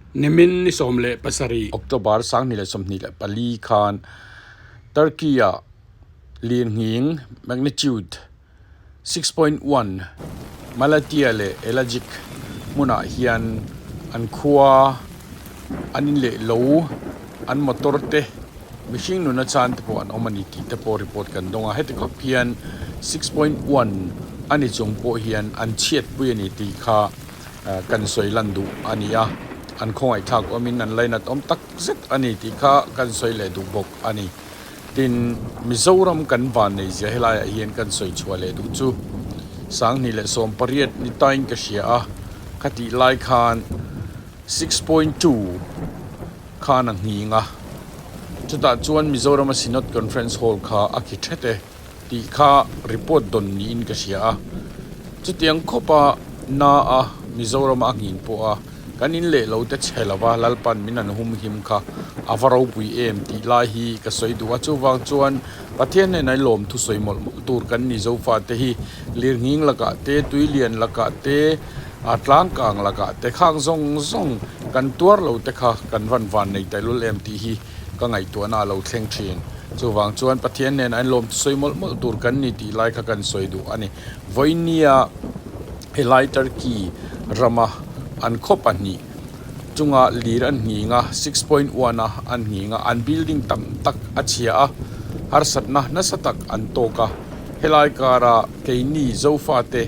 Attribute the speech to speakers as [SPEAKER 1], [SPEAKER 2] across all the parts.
[SPEAKER 1] Nimin ni 17.
[SPEAKER 2] October 2024 khan Turkey-a lirnghing magnitude 6.1 Malatya leh Elazig hmunah hian an khua an in leh lo, an motor te mihring nuna chan te pawh an awm a ni tih te pawh report kan dawng a. Heti khawp hian 6.1 a ni chung pawh hian an chhiatpui a ni tih kha kan sawi lan duh a ni a, an khawngaihthlak awmin an lainat awm tak zet a ni tih kha kan sawi leh duh bawk a ni. Tin, Mizoram kan van nei zia helaiah hian kan sawi chhuah leh duh chu 2018 ni tain ka hria a, khatih lai khan 6.2 khan a nghing a, chutah chuan Mizorama Synod Conference Hall kha a khi thet e. tih kha report dawn niin ka hria a, chutiang khawpa na a Mizoram a nghin pawh a kan in leh lo te chhe lova Lalpan min an hum him kha a va ropui em tih lai hi ka sawi duh a, chuvang chuan Pathian hnenah i lawm thusawi mawlh mawlh tur kan ni Zofate hi lirnghing lakah te, tuilian lakah te, a tlangkang lakah te khang zawng zawng kan tuar lo te kha kan van van nei tailul em tih hi ka ngaihtuahna a lo thleng thin. Chuvang chuan Pathian nen a inlawm sawi mawlh mawlh tur kan ni tih lai kha kan sawi duh a ni. Vawinia helai Turkey rama an khaw pahnih chunga lir an nghing a, 6.1 a an nghing a, an building tam tak a chhia a, harsatna nasa tak an tawk a. Helai kara keini Zofate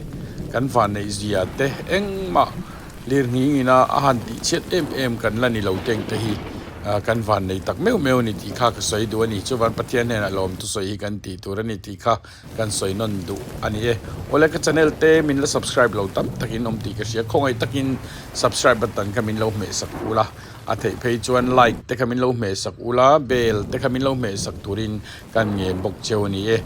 [SPEAKER 2] kan vanneihzia te engmah Lirnghing ina a han tih chhiat em em kan la ni lo teng te hi kan van nei tak meuh meuh a ni tih kha ka sawi duh a ni. Chuvan Pathian hnenah lawm thusawi hi kan tih tur a ni tih kha kan sawi nawn duh a ni e. Awle ka channel te min la subscribe lo tam takin awm tih ka hria. Khawngaih takin subscribe button kha min lo hmeh sak ula, a theih phei chuan like te kha min lo hmeh sak ula, bell te kha min lo hmeh sak turin kan ngen bawk cheu a ni e.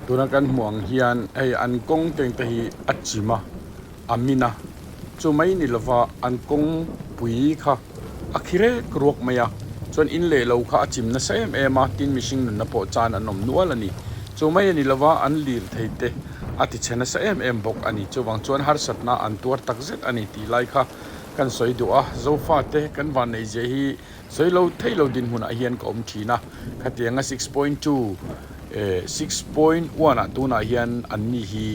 [SPEAKER 2] Tuna kan hmuh ang hian hei an kawng teng te hi a chim a a min a chu mai ni lova an kawng pui kha a khi rek ruak mai a chuan in leh lo kha a chim nasa em em a tin mihring nunna pawh chan an awm nual a ni chu mai a ni lova an lir thei te. a ti chhe nasa em em bawk a ni. Chuvang chuan harsatna an tuar tak zet a ni tih lai kha kan sawi duh a, Zofate kan vanneihzia hi sawi lo thei lo dinhmunah hian ka awm thin a, khatianga 6.2 eh 6.1 ah tunah hian an ni hi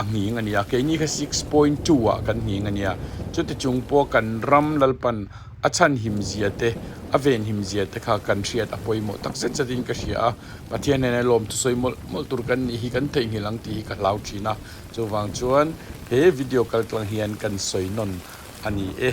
[SPEAKER 2] a nghing a ni a, keini kha 6.2 ah kan nghing a nia, chuti chung pawh kan ram Lalpan a chhanhim zia te a venhim zia te kha kan hriat a pawimawh tak zet zetin ka hria a. Pathian hnena lawm thusawi mawlh mawlh tur kan nih hi kan theihnghilh ang tih hi ka hlau thin a, chuvang chuan he video kaltlang hian kan sawi nawn a ni e.